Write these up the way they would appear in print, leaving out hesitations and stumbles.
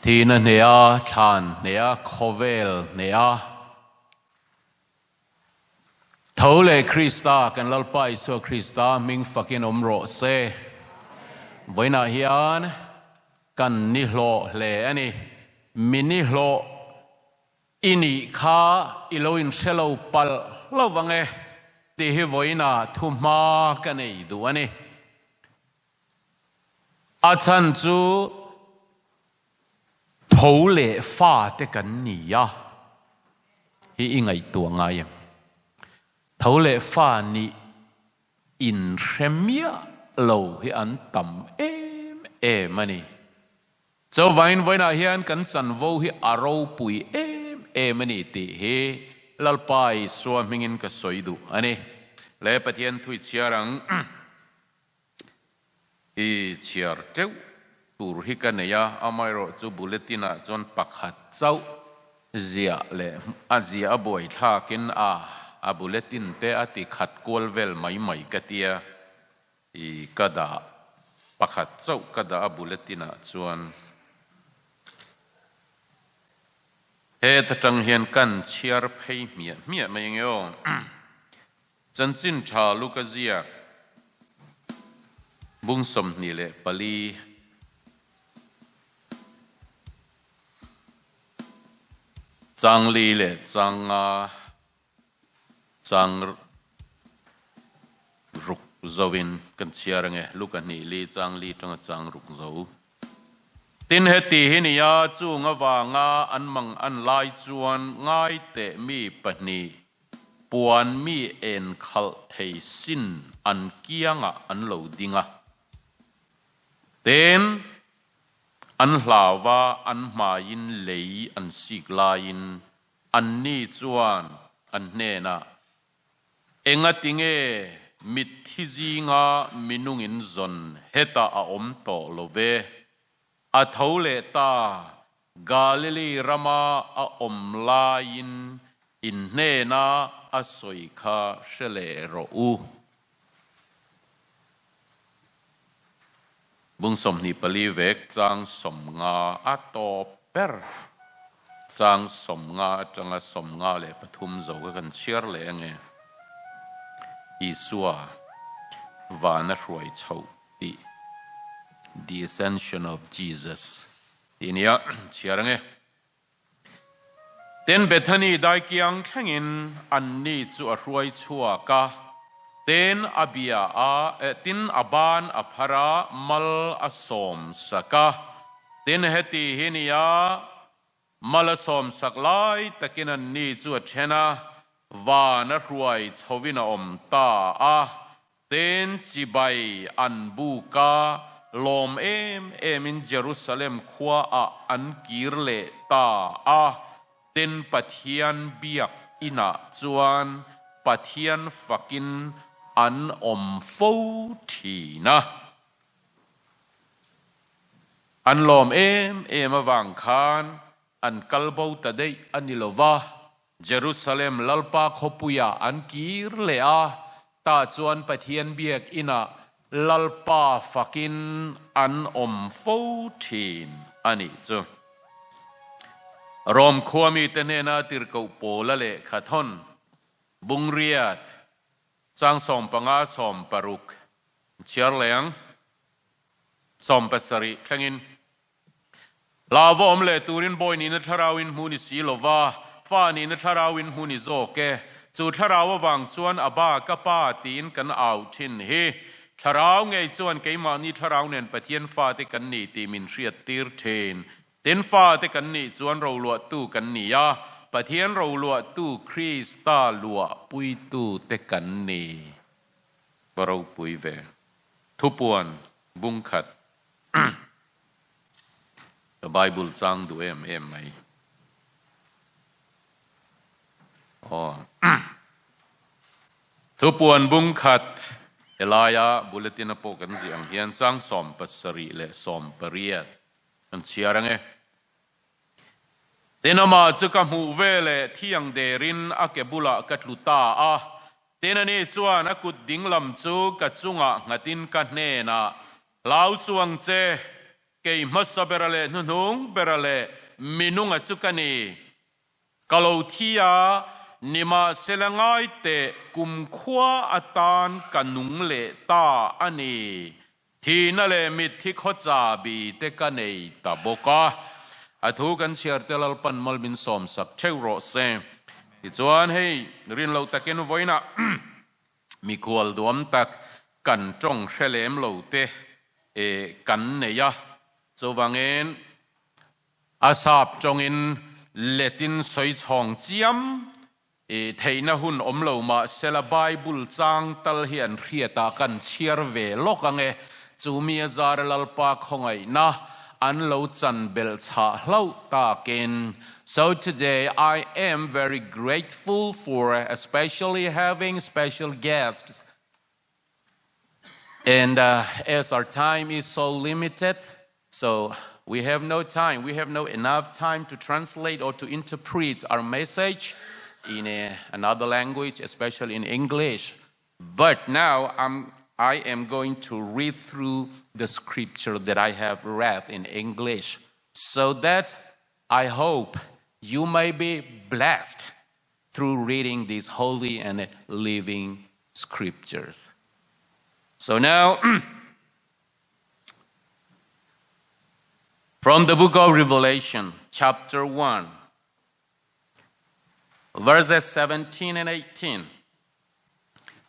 Thihna hneha, thlan hneha, khawvel hneha. Tho leh Krista, kan Lalpa Isua Krista hming fakin awm rawh se. Vawiinah hian kan ni hlawh hle a ni. Mi ni hlawh i nih kha i lo inhre lo palh hlauh ang e tih hi vawiinah thuhma ka nei duh a ni. A chhan chu tho leh fate kan ni a hi i ngaihtuah ngai em? Tho leh fa nih inhre miah lo hi an tam em em a ni. Chuvangin vawiinah hian kan chanvo hi a ropui em em a ni tih hi Lalpa Isua hmingin ka sawi duh a ni. Le Pathian thui chhiar ang. I chhiar teuh tur hi ka nei a, amaherawh chu bulletin ah chuan pakhat chauh ziah leh a ziah a buai thlakin a a bulletin te a ti khat kual vel mai mai ka tia, i ka dah pakhat chauh ka dah a bulletin ah chuan. Heta tang hian kan chhiar phei hmiah hmiah mai ange aw. Chanchin tha Luka ziak bung 24. Chang li leh chang nga chang ruk zoin kan chhiar ange, Luka hnih li chang li tanga chang ruk zo. Tin heti hi nia chung avanga an mang an lai chuan ngai teh mi pahnih Puan mi en khalh thei sin an kiangah an lo ding a. Ten an hlau va, an hmaiin lei an sik laiin anni chuan an hnenah, Engati nge mitthi zinga minungin zawn hetah a awm tawh lo ve? A tho leh ta, Galili rama a awm laiin in hnena a sawi kha hre leh rawh u. Bung 24 vek chang 50 a tawp ber. Chang 50 atanga 53 zo kha kan chhiar leh ange. Isua vana hruai chhoh tih, The Ascension of Jesus. Ti nia, chhiar ange. Ten Bethany daikiang thlengin anni chu a hruai chhuak a, ten a bia a, eh, tin a ban a phar a, mal a sawm sak a. Tin heti hi nia, mal a sawm sak lai takin anni chu a then a, van a hruai chhovin a awm ta a. Ten chibai an buk a, lawm em emin Jerusalem khua ah an kir leh ta a. Ten Pathian biak inah chuan Pathian fakin an awm fo thin a. An lawm em em avang khan an kal bo ta daih a ni lo va. Jerusalem Lalpa khawpuiah an kir leh a, tah chuan Pathian biak inah Lalpa fakin an awm fo thin a nih chu. Rom khua mite hnena tirhkoh Paula lehkha thawn, Bungriat, chang 15 16, chhiar leh ang, 17 thlengin. Hlauva awm leh turin bawi nihna thlarau in hmu ni si lova, fa nihna thlarau in hmu ni zawk e. Chu thlarau avang chuan a ba ka pa tiin kan au thin hi. Thlarau ngei chuan keimahni thlarau nen Pathian fate kan ni tih min hriat tir thin. Tin fate kan nih chuan roluahtu kan ni a, Pathian roluahtu Krista luahpuitute kan ni. Va ropui ve. Thupuan bung khat. Ka Bible chang duh em em mai. Aw. Thupuan bung khat helaia bulletin a pawh kan ziah ang hian chang 17 leh 18 kan chhiar ange. Tin amah chu ka hmuh veleh thiang derin a ke bulah ka tlu ta a. Tin ani chuan a kut dinglam chu ka chungah nghatin ka hnenah, Hlau suang che! Kei hmasa bera leh hnuhnung bera leh minunga chu ka ni. Ka lo thi a, nimahsela ngai teh kumkhua atan ka nung leh ta a ni. Thihna leh mitthi khaw chahbi te ka nei ta bawk a. A thu kan chhiar te Lalpan mal min sawmsak theuh rawh se. Tichuan hei rin loh takin vawiinah mikhual duam tak kan tawng hre lem lo te kan nei a, chuvangin a sap tawngin letin sawi chhawng chiam I theihna hun awm lo mah sela Bible chang tal hi an hriatah kan chhiar ve lawk ang e. Chu mi a zar Lalpa khawngaihna an lo chan belh chhah hlauh takin. So today I am very grateful for especially having special guests and as our time is so limited so we have no time we have no enough time to translate or to interpret our message in a, another language especially in English but now I'm I am going to read through the scripture that I have read in English so that I hope you may be blessed through reading these holy and living scriptures. So now, from the book of Revelation, chapter 1, verses 17 and 18.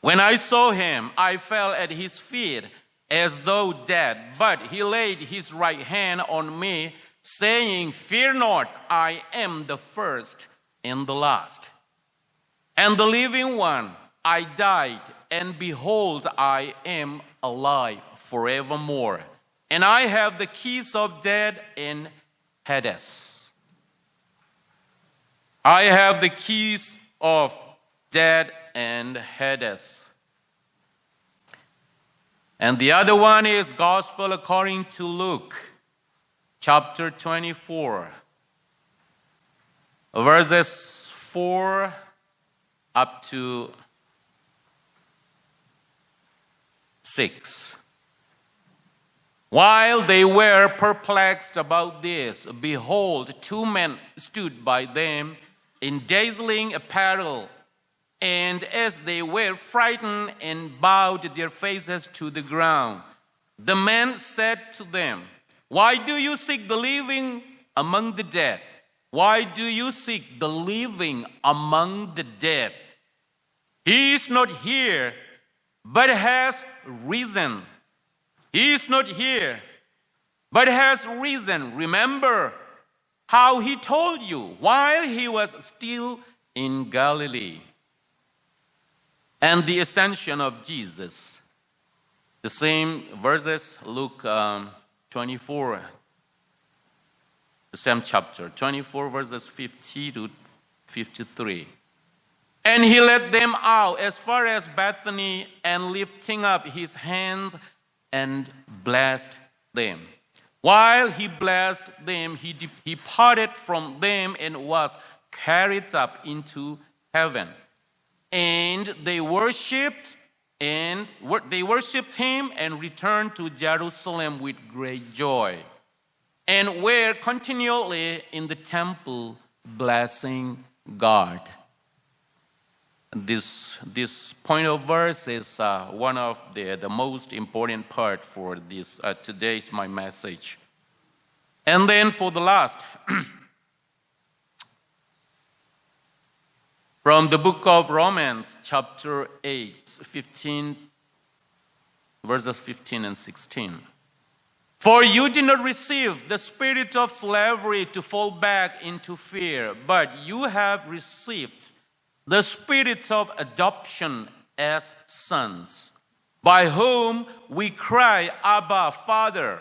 When I saw him, I fell at his feet as though dead, but he laid his right hand on me, saying, Fear not, I am the first and the last. And the living one, I died, and behold, I am alive forevermore. And I have the keys of death and Hades. I have the keys of death and Hades. And the other one is Gospel according to Luke, chapter 24, verses 4 up to 6. While they were perplexed about this, behold, two men stood by them in dazzling apparel. And as they were frightened and bowed their faces to the ground, the man said to them, Why do you seek the living among the dead? Why do you seek the living among the dead? He is not here, but has risen. He is not here, but has risen. Remember how he told you while he was still in Galilee. And the ascension of Jesus. The same verses, Luke um, 24, the same chapter, 24 verses 50 to 53. And he led them out as far as Bethany and lifting up his hands and blessed them. While he blessed them, he, he parted from them and was carried up into heaven. And they worshipped and they worshipped him and returned to Jerusalem with great joy and were continually in the temple blessing God. This, this point of verse is uh, one of the, the most important part for this uh, today's my message. And then for the last, from the book of Romans, chapter 8, 15, verses 15 and 16. For you did not receive the spirit of slavery to fall back into fear, but you have received the spirit of adoption as sons, by whom we cry, Abba, Father.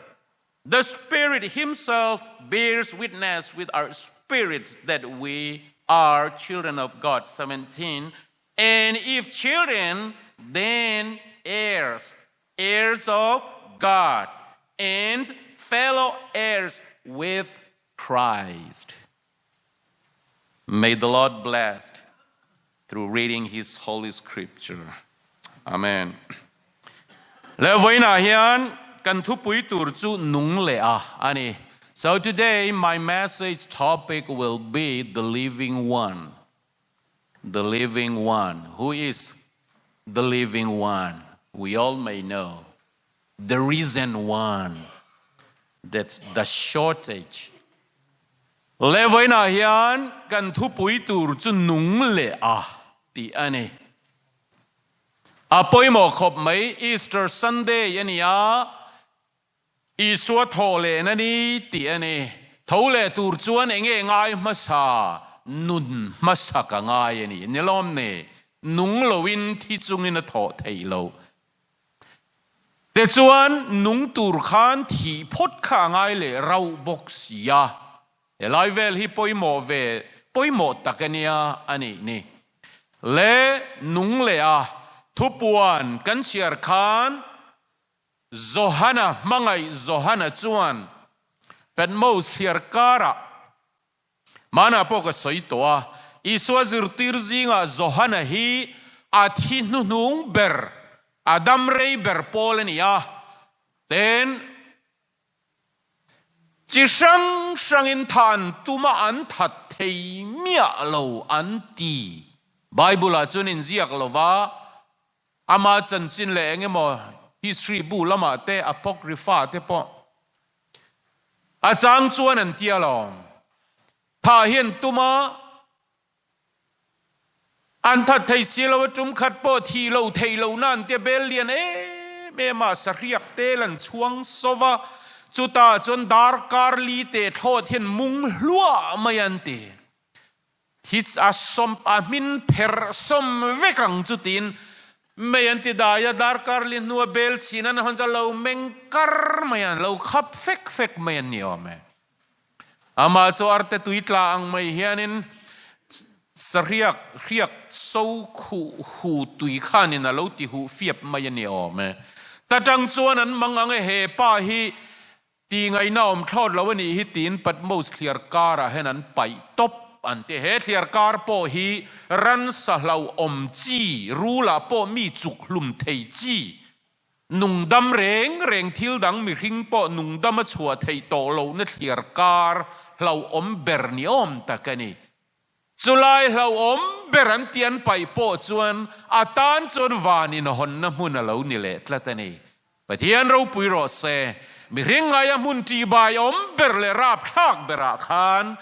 The Spirit Himself bears witness with our spirit that we are children of God. 17. And if children, then heirs, heirs of God, and fellow heirs with Christ. May the Lord bless through reading His Holy Scripture. Amen. Le vawiinah hian kan thupui tur chu nung leh a a ni. So today my message topic will be the living one. The living one. Who is the living one? We all may know. The risen one. That's the shortage. Le vawiinah hian kan thupui tur chu nung leh a tih a ni. A pawimawh khawp mai, Easter Sunday a ni a, Isua thaw lehna ni tih a ni. Tho leh tur chuan eng nge ngai hmasa, nun hmasa ka ngai a ni. Ni lawm ni, nung loin thi chungin a thawh theih loh. Tichuan, nung tur khan thih phawt kha a ngai leh rauh bawk si a. Helai vel hi pawimawh ve, pawimawh tak a nia a nih ni. Le nung leh a thupuan kan chhiar khan Johana hmangaih Johana chuan Patmos thliar karah Hmanah pawh ka sawi tawh a, Isua zirtir zingah Johana hi a thi hnuhnung ber, a dam rei ber pawl a ni a. Ten chi hrang hrangin tha an tum a, an that thei miah lo an ti. Bible-ah chuan inziak lo va, ama chanchin leh eng emaw history bu lamah te, Apocrypha te pawh A chang chuan an ti alawm. Thah hi an tum a, an that thei si lo a, tum khat pawh thih lo theih loh na an tia bel lian em em a, sahriak tel an chhuang sawv a, chutah chuan darkar li teh thlawt hian mung hluah mai an ti. Thits a sawm a hmin pherh sawm vek ang chu tiin mei an ti dai a, darkar li hnua bel chhin an hawn chu a lo meng kar mai a, an lo khap fek fek mai an ni awm e. Amah chu arte tui tla ang mai hianin sahriak hriak so khuh hu tui khanin a lo ti huh fiap mai a ni awm e. Ta tang chuan an mang ang e, he pa hi Ti ngaihna awm thlawt lo a nih hi tiin Patmos thliar karah hian an paih tawp an ti. He thliar kar pawh hi ransa hlauhawm chi, rulah pawh mi chuk hlum thei chi, nungdam reng reng thil dang mihring pawh nungdam a chhuah theih tawh lohna thliar kar hlauhawm ber ni awm tak a ni. Chulai hlauhawm ber an ti an paih pawh chuan a tan chuan van inhawnna hmun a lo ni leh tlat a ni. Pathian ropui rawh se, mihring ngaia hmun ṭihbai awm ber leh rapthlak berah khan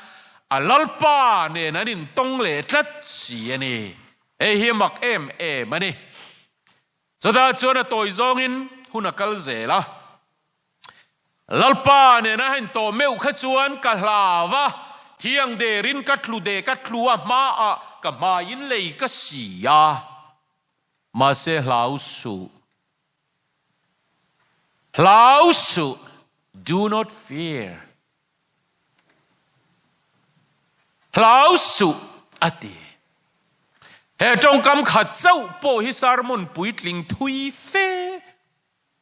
a Lalpa nen an intawng leh tlat si a ni. Hei hi a mak em em a ni. Chutah chuan a tawi zawngin hun a kal zel a. Lalpa nena hen tawh meuh kha chuan ka hlau a, thiang derin ka tlu de ka tlu a hmaah ka hmaiin lei ka si a. Mahse hlau suh. Hlau suh, do not fear. Hlau suh a ti. He tawngkam khat chauh pawh hi sermon puitling thui fe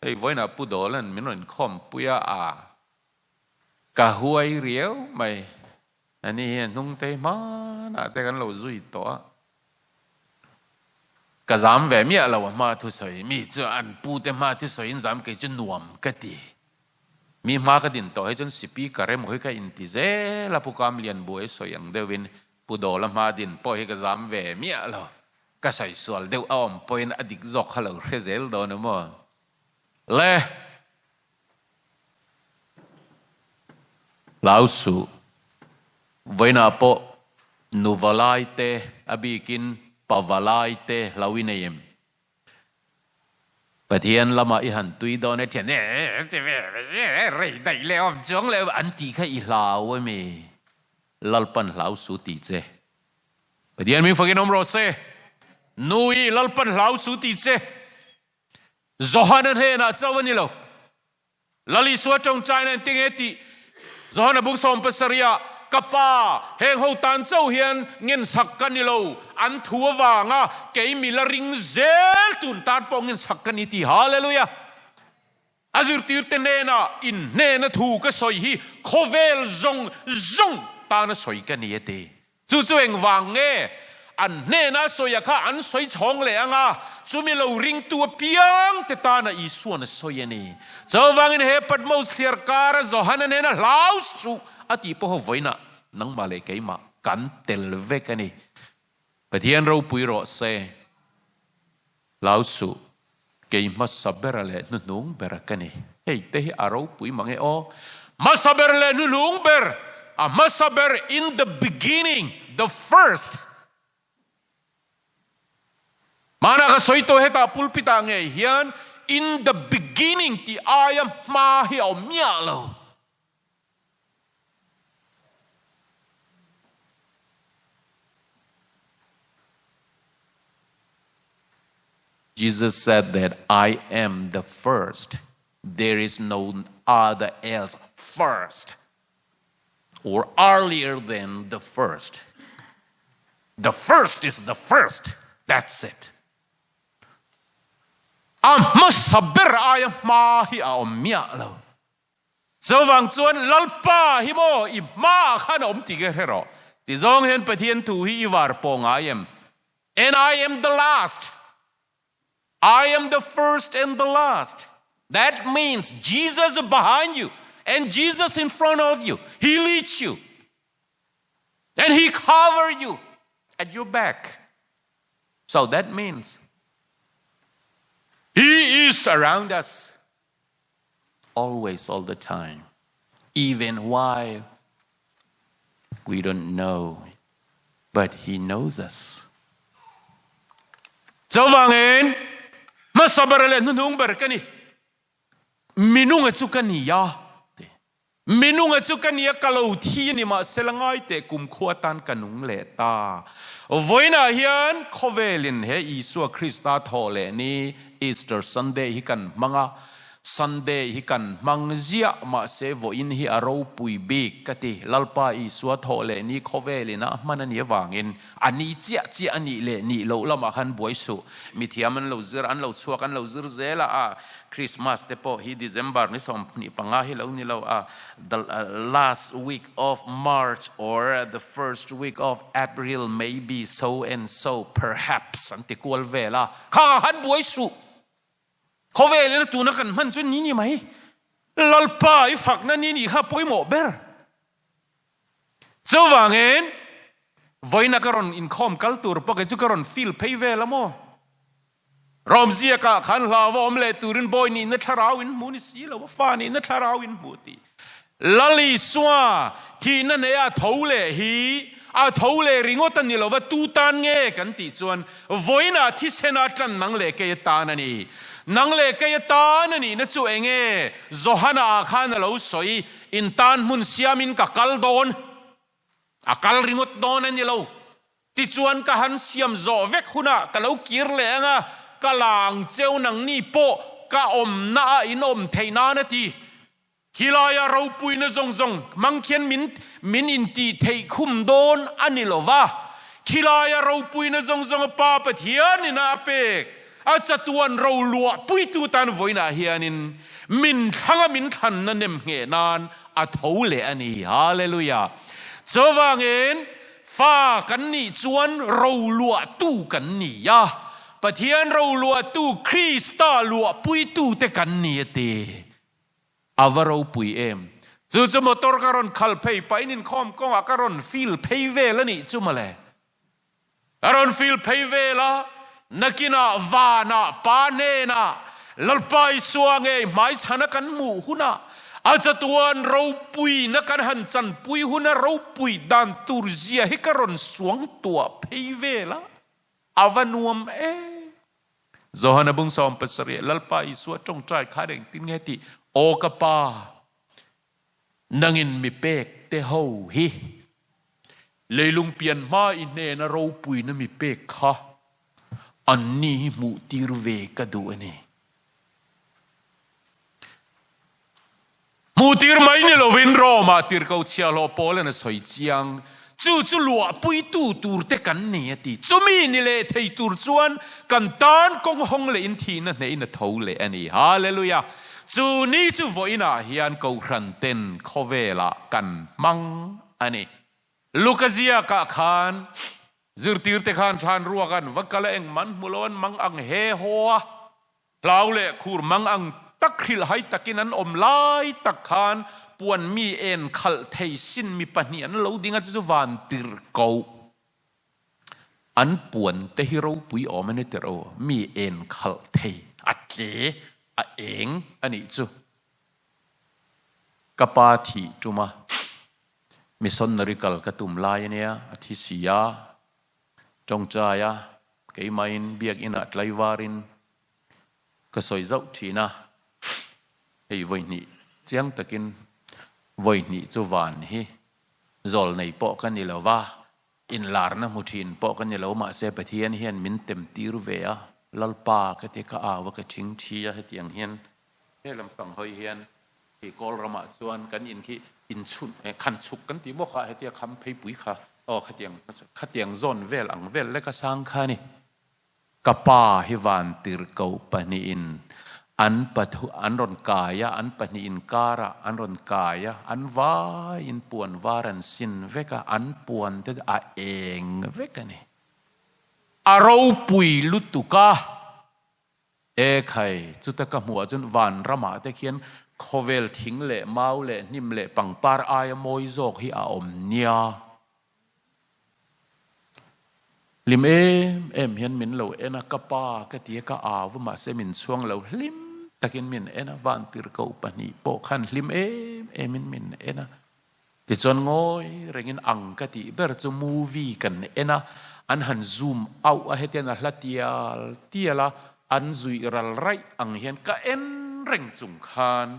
Hei vawiinah Pu Dawlan min rawn khawmpui a, a ka huai riau mai. Ani hi a hnung te hi hmanah te kan lo zui tawh a, ka zam ve miah lo a hma thusawi. Mi chu an pu te hma thusawiin zam kei chu nuam ka ti. Mi hma ka din tawh hi chuan speaker emaw hi ka inti zel a, Pu Kamlian buai sawi ang deuhin Pu Dawla hma din pawh hi ka zam ve miah lo. Ka sawi sual deuh a awm pawhin a dik zawk kha lo hre zel dawn em aw? Le! Hlau suh. Vawiinah pawh nu valai te a bikin pa valai te hlau i nei em? Pathian lamah i han tui dawn e thian e rei daih leh awm chuang leh an tih kha i hlau emi? Lalpan hlau su tih che. Pathian min fakin awm rawh se. Nu i Lalpan hlau su tih che. Johana hnenah chauh a ni lo. Lal Isua tawngtaina engtin nge tih Johana buk 70 ah, Ka Pa, heng ho tan chauh hian ngensak ka ni lo, an thu avanga kei mi la ring zel tun tan pawh ngensak ka ni ti. Hallelujah! A zirtirte hnenah inhnena thu ka sawi hi khawvel zawng zawng tana sawi ka ni a ti. Chu chu engvang nge? An hnena sawia kha an sawi chhawng leh ang a, chumi lo ringtu apiang te tana Isuan a sawi a ni. Chuvangin he Patmos thliar kara Johana hnena hlau suh a tih pawha vawiinah nangmah leh keimah kan tel vek a ni. Pathian ropui rawh se, hlau suh, kei hmasa bera leh hnuhnung bera ka ni. Hei te hi a ropui mang e aw. Hmasa ber leh hnuhnung ber, a hmasa ber in the beginning, the first. Hmanah ka sawi tawh hetah pulpit ah ngei hian in the beginning tih aia hma hi a awm miah lo. Jesus said that I am the first, there is no other else first or earlier than the first. The first is the first, that's it. A hmasa ber aia hma hi a awm miah lo. Chuvang chuan Lalpa hi maw i hmaah khan a awm tih ka hre rawh. Ti zawng hian Pathian thu hi i var pawh ngai em? And I am the last. I am the first and the last. That means Jesus behind you and Jesus in front of you. He leads you. And he cover you at your back. So that means he is around us always all the time even while we don't know but he knows us. Chuvangin hmasa ber leh hnuhnung ber ka ni minunga chu ka ni a minunga chu ka ni a ka lo thi a ni mahsela ngai teh kumkhua atan ka nung leh ta vawiinah hian khawvelin he Isua Krista thawh leh ni Easter Sunday hi kan hmang a, Sunday hi kan hmang ziah mahse vawiin hi a ropui bik ka ti. Lalpa Isua thawh leh ni khawvel ina a hman a nih avangin a ni chiah chiah a nih leh nih loh lamah khan buai suh. Mithiam an lo zir, an lo chhuak, an lo zir zel a, a Christmas te pawh hi December ni 25 hi lo ni lo a, the last week of March or the first week of April maybe so and so perhaps an ti kual vel a. Kha han buai suh. Khawvel ina tuna kan hman chu ni ni mai. Lalpa i fakna ni ni kha pawimawh ber. Chuvangin vawiina ka rawn inkhawm kal tur pawh kei chu ka rawn feel phei vel a maw. Rom ziakah khan hlau va awm leh turin bawi nihna thlarau in hmu ni si lo, fa nihna thlarau in hmu tih. Lal Isua thihna neia a tho leh hi a tho leh ringawt a ni lo va, tu tan nge kan tih chuan vawiinah thisena tlan nang leh kei atan a ni. Nang leh kei atan a nihna chu eng nge? Johana ah khan a lo sawi, In tan hmun siamin ka kal dawn. A kal ringawt dawn a ni lo. Tichuan ka han siam zawh vek hunah ka lo kir leh ang a, ka lang cheu nangni pawh ka awmna ah in awm theih nan a ti. Khilaia ropuina zawng zawng hmang khian min min intih theih khum dawn a ni lo va, khilaia ropuina zawng zawng a Pa Pathianin a pek a chatuan ro luahpuitu tan vawiinah hianin min thlanga min thlanna nem ngheh nan a tho leh a ni. Hallelujah! Chuvangin fa kan nih chuan ro luahtu kan ni a, Pathian ro luahtu Krista luahpuitute kan ni a ti. A va ropui em. Chu chu motor ka rawn khal phei pahin inkhawm kawngah ka rawn feel phei vel a nih chu mawle. Ka rawn feel phei vel a, nakinah vanah pa hnenah Lalpa Isua ngei hmaichhana kan hmuh hunah a chatuan ropuina kan han chanpui huna ropui dan tur zia hi ka rawn suangtuah phei vel a, a va nuam em. Johana bung 17 Lalpa Isua tawngtai khan engtin nge tih, Aw ka Pa, nangin mi pek te ho hi leilung pian hma i hnena ropuina mi pek kha anni hi hmuh tir ve ka duh a ni. Hmuh tir mai ni lovin Rome-ah tirhkoh chhiahhlawh Paul-a'n a sawi chiang, Chu chu luahpuitu tur te kan ni a ti. Chumi ni leh thei tur chuan kan tan kawng hawng leh in thihna hnehin a tho leh a ni. Hallelujah! Chu ni chu vawiinah hian Kohhran ten khawvelah kan hmang a ni. Luka ziakah khan. Zirtirte khan thlan ruak an va kal a, engmah an hmu lo, an mang ang he haw a, hlau leh khur mang ang tak hrilhhai takin an awm lai tak khan puan mi en khalh thei sin mi pahnih an lo ding a, chu chu van tirh koh. An puan te hi ropui awm a ni tirh o, mi en khalh thei, a tle, a eng a nih chu. Ka pa thih tum a, Missionary kal ka tum lai ania, a thi si a, tawngtai a, keimahin biakinah tlaivarin ka sawi zauh thin a, hei vawihnih chiang takin vawihnih chu van hi zawl nei pawh ka ni lo va, inlarna hmu thin pawh ka ni lo, mahse Pathian hian min tem tir ve a, Lalpa ka ti ka au a, ka thing thi a hetiang hian he lampang hawi hian Khi Kawl ramah chuan kan in khi inchhun eh khan chhuk kan tih bawk a, hetia kham pheipui kha aw khatiang khatiang zawn vel ang vel lek a sang kha a ni. Ka pa hi van tirhkoh pahnihin an pathu an rawn kai a, an pahnih inkarah an rawn kai a, an vaiin puan var an sin vek a, an puan te chu a eng vek a ni. A ropui lutuk a. E khai, chuta ka hmuh ah chuan van ramah te khian khawvel thing leh mau leh hnim leh pangpar aia mawi zawk hi a awm nia. Hlim em em hian min lo en a, ka pa ka ti a, ka au a, mahse min chhuang lo hlim takin min en a, van tirhkoh pahnih pawh khan hlim em em in min en a. Tichuan ngawi rengin ang ka tih ber chu movie kan en a, an han zoom auh a hetiang a hla tial tial a, an zuih ral raih ang hian ka en reng chung khan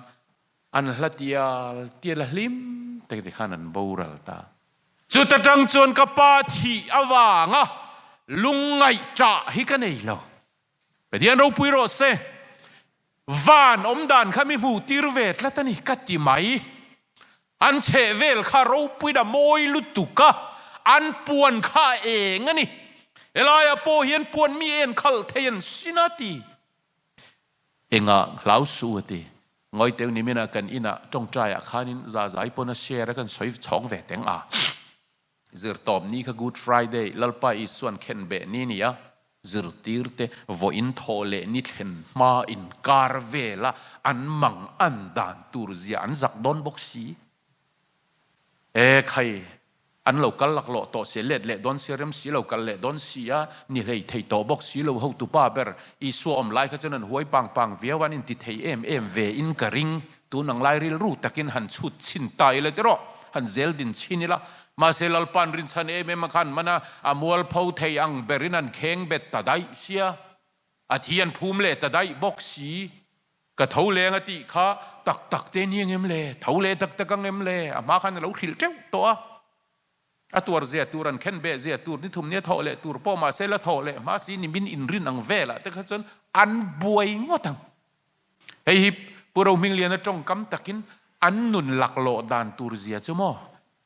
an hla tial tial a hlim tak ti khan an boral ta. Chuta tang chuan ka pa thih avanga lungngaih ṭah hi ka nei lo. Pathian ropui rawh se. Van awm dan kha mi hmuh tir ve tlat a ni ka ti mai. An chheh vel kha ropuiin a mawi lutuk a, an puan kha a eng a ni. Helaiah pawh hian puan mi en khalh thei an sin a ti. Engah hlau suh a ti. Ngawi teu niminah kan inah tawngtaiah khanin za zai pawn a share a kan sawi chhawng ve teng a. Zirtawp ni kha Good Friday, Lalpa Isuan khen beh ni nia, zirtirte vawiin thawh leh ni thlen hma inkar vela an mang an dan tur zia an zak dawn bawk si. E khai, an lo kal laklawh tawh si, let leh dawn si, rem si lo kal leh dawn si a, ni hlei thei tawh bawk si lo, hotupa ber Isua awm lai kha chuan an huai pang pang viau, an inti thei em em ve in ka ring. Tun ang lai rilru takin han chhut chhin ta ila tiraw, han zel din chhin ila. Mahse Lalpa'n rinchhan em em a khan man a, a mualpho thei ang berin an kheng bet ta daih sia. A thi an phum leh ta daih bawk si. Ka tho leng a tih kha tak tak te ni ang em le? Tho leh tak tak ang em le? A hma khan a lo hrilh teuh tawh a. A tuar zia tur an khen beh zia tur ni thum nia thawh leh tur pawh mahse la thawh leh hma si ni min inrin ang velah te kha chuan an buai ngawt ang. Hei hi Pu Rohmingliana tawngkam takin an nun laklawh dan tur zia chu maw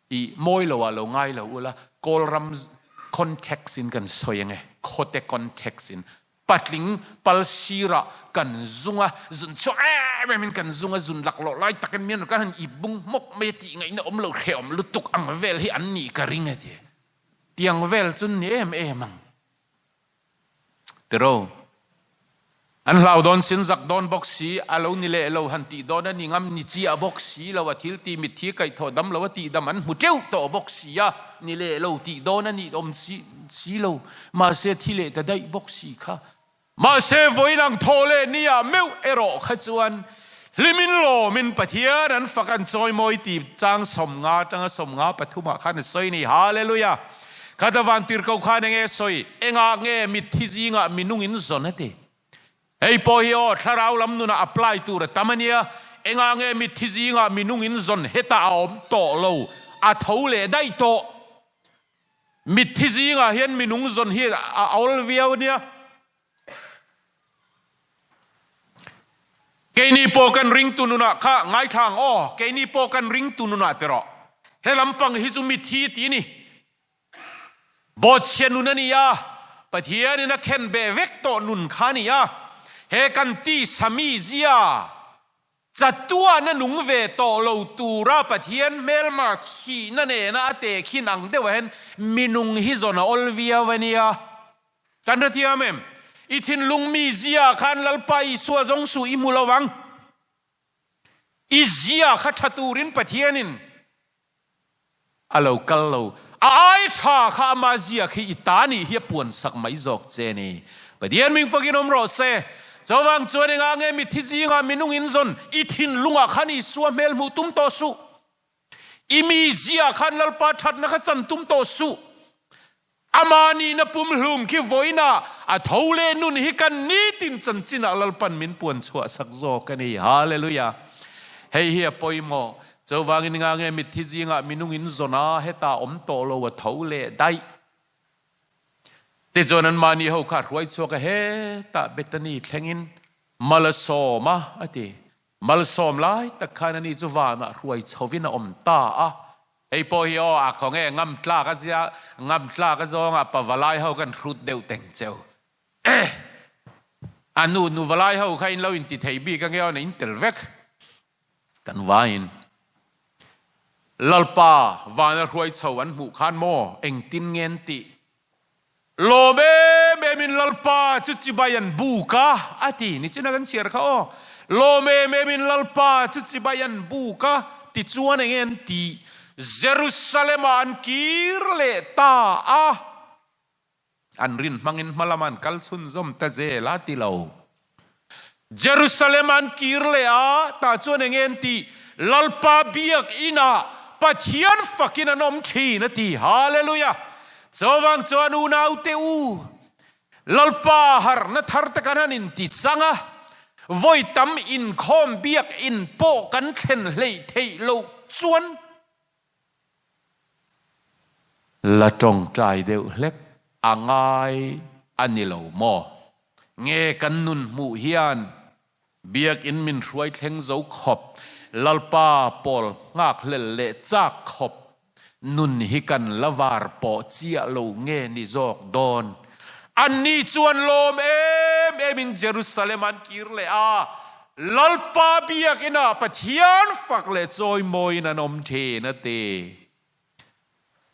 i mawi lo ah lo ngai lo ula Kawlram context in kan sawi ange, khawte context in patling pal sirah kan zung a, zun chhuak em em in kan zung a, zun laklawh lai takin mian kan han ip bung hmawk mai a tih ngaihna awm lo hrehawm lutuk ang vel hi an nih ka ring a ti. Tiang vel chu ni em em ang. Tiro. An hlau dawn sin zak dawn bawk si, a lo ni leh lo han tih dawn a ni ngam ni chiah bawk si lo, a thil ti mitthi kaihthawh dam lo a tih dam an hmu teuh tawh bawk si a, ni leh lo tih dawn a nih awm si si lo, mahse thi leh ta daih bawk si kha. Mahse vawiin ang thaw leh ni ah meuh erawh kha chuan hlimin lawmin Pathian an fak an chawimawi tih chang 50 atanga 53 ah khan a sawi a ni. Hallelujah! Khata vantirhkoh khan enge sawi? Engah nge mitthi zingah minung in zawn a ti? Hei pawh hi aw, thlarau lam nunah apply tur a tam a nia. Engah nge mitthi zingah minung in zawn hetah a awm tawh lo, a tho leh daih tawh. Mitthi zingah hian minung zawn hi a awl viau a nia. Keini pawh kan ringtu nunah kha ngaithla ang aw, keini pawh kan ringtu nunah ti rawh. He lampang hi chu mithi ti ni. Bawhchhia nun a ni a, Pathianin a khen beh vek tawh nun kha a ni a, he kan tisa mizia. Chatuana nung ve tawh lo tura Pathian hmelma thihna nena a tehkhin ang deuhah hian minung hi zawn a awl viau a nia. Kan hrethiam em? I thinlung mi zia khan Lalpa Isua zawng suh i hmu lo vang. I zia kha tha turin Pathianin A lo kal lo. A ai tha kha ama ziak hi i ta nih hi a puan sak mai zawk che ni. Pathian ming fakin awm rawh se. Chuvang chuan engah nge mithi zingah minung in zawn i thinlungah khan Isua hmel hmuh tum tawh suh. I mi ziah khan Lalpa thatna kha chan tum tawh suh. Ama nihna pumhlum khi vawiinah a tho leh nun hi kan nitin chanchinah Lalpan min puan chhuah sak zawk a ni. Hallelujah! Hei hi a pawimawh. Chuvangin nga nge mitthi zingah minung in zawn a, hetah awm tawh lo a tho leh daih. Tichuan anmahni ho kha a hruai chhuak a, hetah Bethany thlengin mal a sawm a, a ti. Malsawm lai tak khan ani chu vanah hruai chhovin a awm ta a. Hei pawh hi aw a khaw nge ngam tlak a zia ngam tlak a zawng ah pavalai ho kan hrut deuh teng cheu. A nu nu valai ho kha in lo in ti thei bik ange aw na in tel vek kan vaiin. Lalpa vana hruai chho an hmuh khan maw engtin nge an tih Lawm em em in Lalpa chu chibai an buk a, a ti. Nichina kan chhiar kha aw. Lawm em em in Lalpa chu chibai an buk a, tichuan enge an tih? Jerusalem-ah an kir leh ta a. An rin hmangin hma lama an kal chhunzawm ta zel a ti lo. Jerusalem-ah an kir leh a, tah chuan enge an tih? Lalpa biakinah Pathian fakin an awm thin a ti. Hallelujah! Chuvang chuan unaute u, Lalpa harhna thar te kan han inti chang a, vawi tam inkhawm biakin pawh kan thlen hleih theih loh chuan, La tawngtai deuh hlek a ngai a ni lo maw? Nge kan nun hmuh hian Biakinn min hruai thleng zo khawp, Lalpa pawl nghak hlel leh chak khawp nun hi kan la var pawh chiah lo nge ni zawk dawn? Anni chuan lawm em em in Jerusalem an kir leh a, Lalpa biakinah Pathian fak leh chawimawiin an awm thin a ti.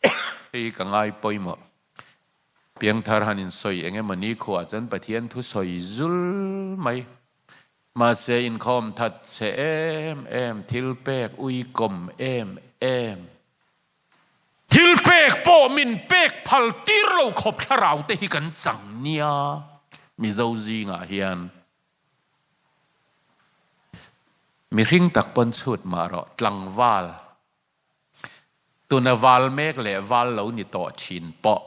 Hei hi ka ngai pawimawh. Piangthar han insawi eng emaw ni khuah chuan Pathian thu sawi zul mai. Mahse inkhawm that che em em, thil pek uikawm em em. Thil pek pawh min pek phal tir lo khawp thlarau te hi kan chang nia Mizo zingah hian. Mihring tak pawn chhut mah rawh tlangval tuna val mek leh val lo ni tawh thin pawh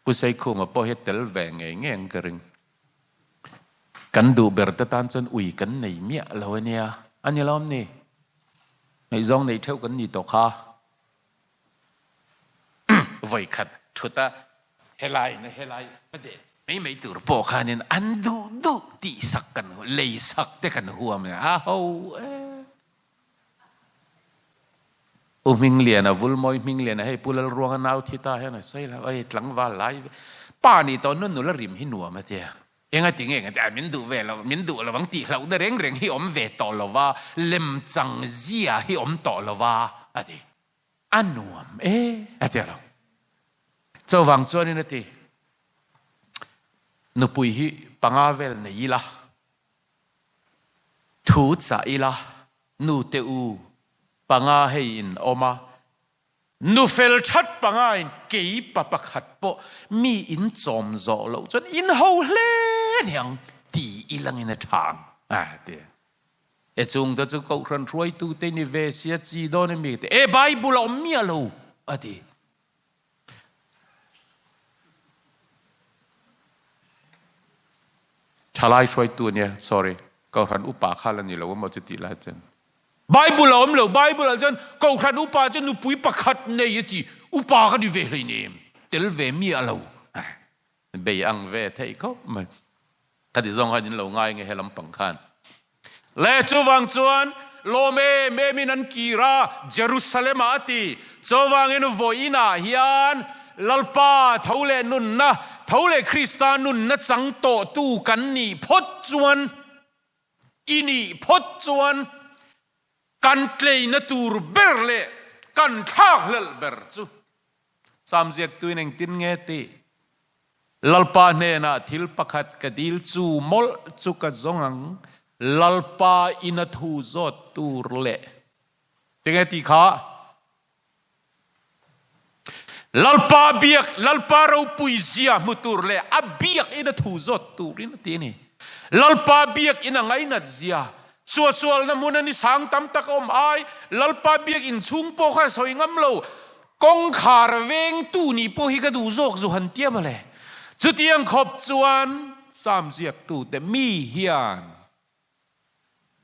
Pu Seikhuma pawh hi a tel ve ngei ngei ang ka ring. Kan duh ber te tan chuan ui kan nei miah lo a nia. A ni lawm ni? Ngaihzawng neih theuh kan ni tawh kha. Vawi khat thut a helai na helai a deh mai mai tur pawh khanin an duh duh tih sak kan lei sak te kan huam a ho e. U Hmingliana, Vulmawi Hmingliana hei Pu Lalruanga nau thi ta hian a sawi lo, ei tlangval lai pa nih tawh nun nula rim hi nuam a tia. Enga ti nge nga ti a min duh ve lo, min duh lo ang tih hlauhna reng reng hi awm ve tawh lo va, lemchang zia hi awm tawh lo va a ti. A nuam e a ti a lo. Chuvang chuanin a ti, nupui hi panga vel nei ila, Thu chah ila, nu te u, panga hei in awm a, nu fel that panga in kei pa pakhat pawh mi in chawm zawh loh chuan in ho hle niang ti ilangin a tha ang a ti. E chung te chu Kohhran hruaitu te ni ve sia chi dawn emi ka ti. E Bible a awm miah lo a ti. Thalai hruaitu ania, sorry, Kohhran upa kha la ni lo emaw chu tih lai chuan Bible a awm lo, Bible ah chuan Kohhran upa chu nupui pakhat nei a ti, upa ka ni ve hleinem, tel ve miah lo. Bei ang ve theih khawp mai. Khati zawng khan in lo ngai nge he lampang khan. Le chuvang chuan lawm em em in an kir a, Jerusalem ah a ti. Chuvangin vawiinah hian Lalpa tho leh nunna, tho leh Krista nunna chang tawhtu kan nih phawt chuan. I nih phawt chuan kan tleina tur ber leh kan thlakhlelh ber chu Sam ziaktuin engtin nge tih? Lalpa hnenah thil pakhat ka dil chu mawlh chu ka zawng ang, Lalpa ina thu zawt tur leh tinge tih kha? Lalpa biak, Lalpa ropui zia hmu tur leh a biak in a thu zawt turin a ti a ni. Lalpa biak in a ngainat zia, suahsualna hmun a ni sang tam tak a awm ai, Lalpa biak in chhung pawh kha sawi ngam lo, kawngkhar vengtu nih pawh hi ka duh zawk zu han tia mawle. Chutiang khawp chuan Psalm ziaktute mi hian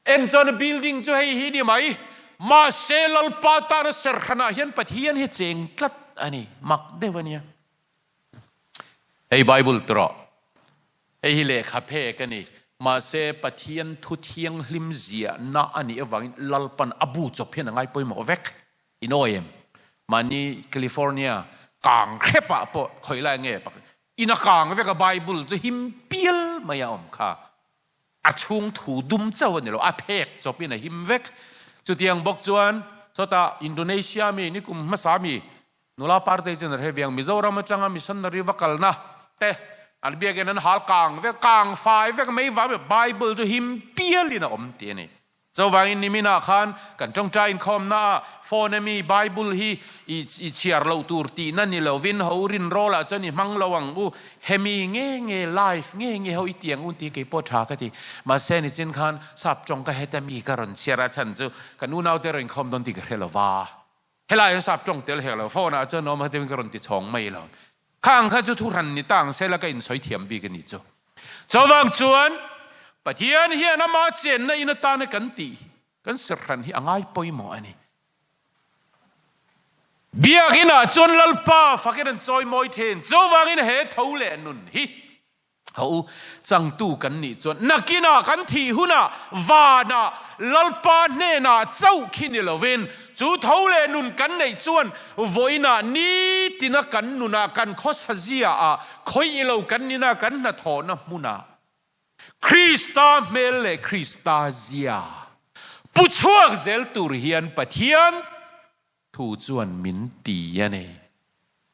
En chuan building chu hei hi ni mai, mahse Lalpa tana serhranah hian Pathian hi cheng tlat a ni, mak deuh a nia. Hei Bible tawh, hei hi lehkha phek a ni, mahse Pathian thu thianghlim ziahna a nih avangin Lalpan a bu chawp hian a ngai pawimawh vek. In awi em? Mahni California kang hrepah pawh khawi lai nge pakhat in a kang vek a Bible chu him pial mai a awm kha. A chhung thu dum chauh a ni lo, a phek chawpin a him vek. Chutiang bawk chuan sawtah Indonesia mi nikum hmasa mi nula partei chuan a hre viang Mizoram atanga missionary va kalna te an biakin an hal kang vek, kang fai vek mai vang Bible chu him pialin a awm tih a ni. Chuvangin niminah khan kan tawngtai inkhawmnaah phone ami Bible hi i i chhiar loh tur tihna ni lovin ho rinrawlah chuan i hmang lo ang u, hemi nge nge live nge nge ho i ti ang u tih kei pawh tha ka ti. Mahse nichin khan sap tawng ka heta mi ka rawn chhiar a chhan chu kan unaute rawn inkhawm dawn tih ka hre lo va. Helai hian sap tawng tel hek lo, phone ah chuan awm a chuan ka rawn ti chhawng mai lo. Khang kha chu thuhran ni ta ang sela ka insawi thiam bik a nih chu. Chuvang chuan Pathian hian ama chenna in atana kan tih hi, kan serhran hi a ngai pawimawh a ni. Biakinah chuan Lalpa fakin an chawi mawi thin. Chuvangin he tho leh nun hi Ho u, changtu kan nih chuan nakinah kan thih hunah vanah Lalpa hnenah chauh khi ni lovin chu tho leh nun kan neih chuan vawiinah nitina kan nunah kan khawsa ziaah khawih ilo kan nina kan hnathawhna hmunah Krista hmel leh Krista zia pu chhuak zel tur hian Pathian Thu chuan min ti a ni.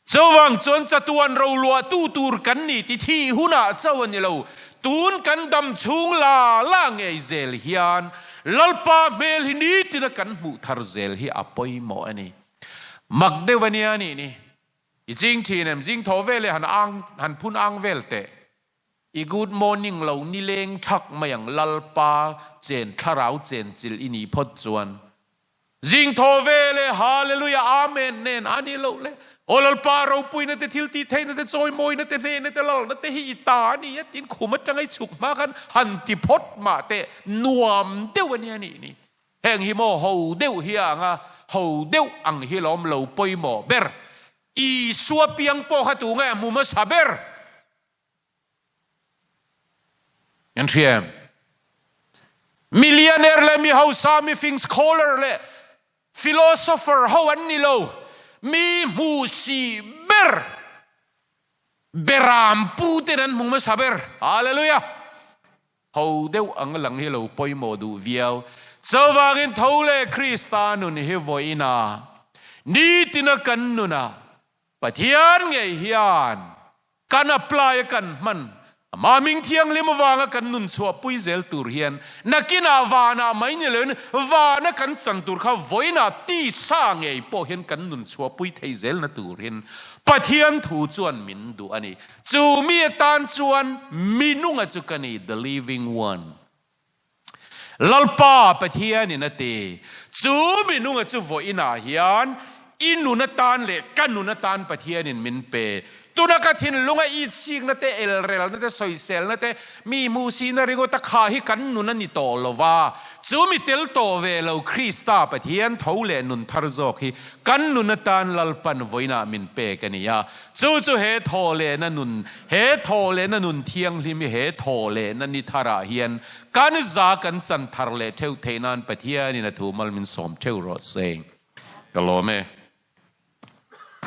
Chuvang chuan chatuan roluahtu tur kan ni ti thih hunah chauh a ni lo. Tun kan dam chhung la la ngei zel hian Lalpa hmel hi nitina kan hmuh thar zel hi a pawimawh a ni. Mak deuh a nia nih ni. I ching thin em? Zing thaw vel leh han ang han phun ang vel teh. I good morning lo nileng thak mai ang Lalpa chen thlarau chen chilh i nih phawt chuan. Zing thaw ve le Hallelujah Amen nen a ni loh le. Aw Lalpa ropuina te thil tih theihna te chawimawina te hnehna te lalna te hi i ta a ni a tiin khum atanga i chhuk hma khan han ti phawt mah teh nuam deuh a nia nih ni. Heng hi maw ho deuh hi a ang a, ho deuh ang hi lawm lo pawimawh ber. Isua piang pawh kha tu nge a hmu hmasa ber? Kan hria em? Millionaire leh mi hausa, mi fing scholar leh philosopher ho an ni lo. Mi hmuh si ber, beram pu ten an hmu hmasa ber. Hallelujah! Ho deuh ang lang hi lo pawimawh duh viau. Chuvangin tho leh Krista nun hi vawiinah, nitina kan nunah Pathian ngei hian kan apply a kan hman, Amah hming thianghlim avanga kan nun chhuahpui zel tur hian nakinah vanah mai ni loin vana kan chan tur kha vawiinah tisa ngei pawh hian kan nun chhuahpui thei zelna turin Pathian thu chuan min duh a ni. Chu mi atan chuan minunga chu ka ni, the living one. Lalpa Pathianin a ti, Chu minunga chu vawiinah hian i nun atan leh ka nun atan Pathianin min pe. Tuna ka thinlunga itsikna te, elrelna te, sawiselna te, mi hmuhsihna ringawta kha hi kan nun a ni tawh lo va. Chu mi tel tawh ve lo Krista Pathian tho leh nun thar zawk hi kan nun atan Lalpan vawiinah min pek a ni a. Chu chu he thawhlehna nun, he thawhlehna nun thianghlim hi he thawhlehna ni tharah hian kan za kan chan thar leh theuh theih nan Pathianin a thu mal min sawm theuh rawh se. Ka lawm e.